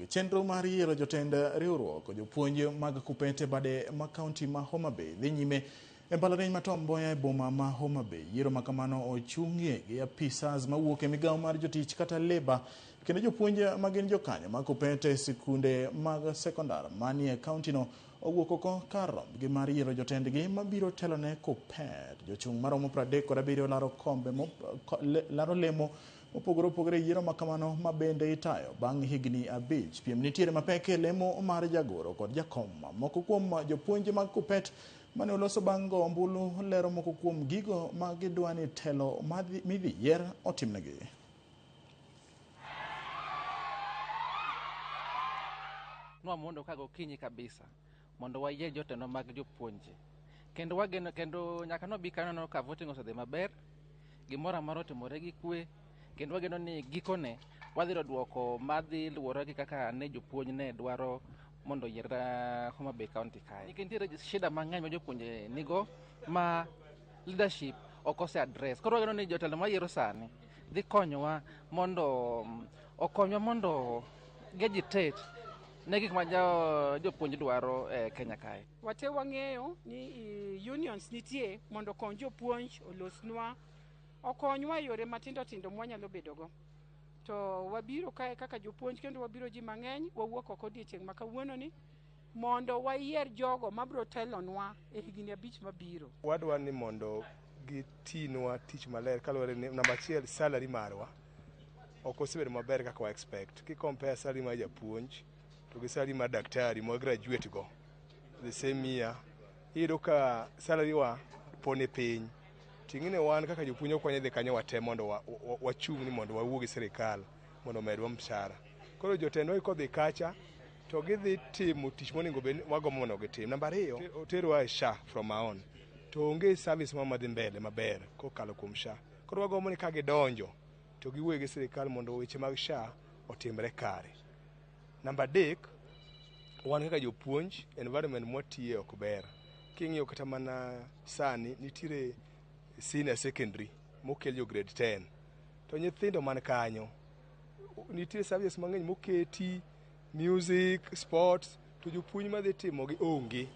Chenro mar yiero jotend riwruok jopuonj mag KUPPET e bade ma kaunti ma Homa Bay dhi nyime e mbalariany ma Tom Mboya e boma ma Homa Bay. Yiero ma kamano ochung'ie gi apisas mawuok e migawo mar jotich kata labour, kendo jopuonj ma gin jokanyo mag KUPPET e sikunde mag sekondar manie kauntino owuok oko kar rombgi mar yiero jotendgi mabiro telone KUPPET. Jochung' maromo 37 laro kombe laro lemo mopogore opogore e yiero ma kamano ma bende itayo bang' higni 5. Piem nitiere mapek e lemo mar jagoro kod jakom. Moko kuom jopuonj mag KUPPET mane oloso bang' go ombulu lero moko kuom gigo ma gidwa ni telo midhi yier otimnegi. Nwamondo ka gokinyi kabisa mondo wayier jotendwa mag jopuonje. Kendo wageno, kendo nyaka nobi ka neno ka voting osedhi maber, gimoro amora otimore gi kwe, kendo wageno ni gikone wadhi yudo duoko madhi luwore gi kaka ne jopuonj ne dwaro mondo oyier Homa Bay County kae. Nikech nitiere shida mang'eny ma jopuonje nigo ma leadership ok ose address. Koro wageno ni jotelo mayiero sani dhi konyowa mondo okonywa mondo gi-agitate ne gik ma jopuonj dwaro e Kenya kae. Wate wang'eyo ni unions nitie mondo okony jopuonj olosnwa, okonywa e yore matindo tindo mwanyalo bedogo. To wabiro kae kaka jopuonj kendo wabiro ji mang'eny, wawuok oko odiechieng' ma kawuononi mondo wayier jogo mabiro telonwa e higni 5 mabiro. Wadwa ni mondo gitinwa tich maler kaluwore ni namba achiel salary marwa ok osebedo maber kaka wa expect. Ki compare salary mar japuonj to gi salary mar daktari ma graduate go the same year, iyudo ka salary wa pod ni piny. Ting'ni wan kaka jopuonj ok wanyal dhi kanyo wate mondo wachung' ni mondo wawuo gi sirikal mondo omedwa mshahara. Koro jotendwa kodhi kacha to gidhi timo tich monego bed wagombo mondo gitim. Namba ariyo, oterwa e SHA from our own to onge service moro madhi mbele maber kokalo kuom SHA. Koro wagombo ni ka gidonjo to giwuoyo gi sirikal mondo weche mag SHA otimre kare. Namba adek, wan kaka jopuonj, environment mwatiye ok ber. King'iyo kata mana sani nitiere senior secondary mokel jo grade 10 to nyithindo man kanyo nitie services mang'eny moketi music, sports to jopuonj madhi timogi onge.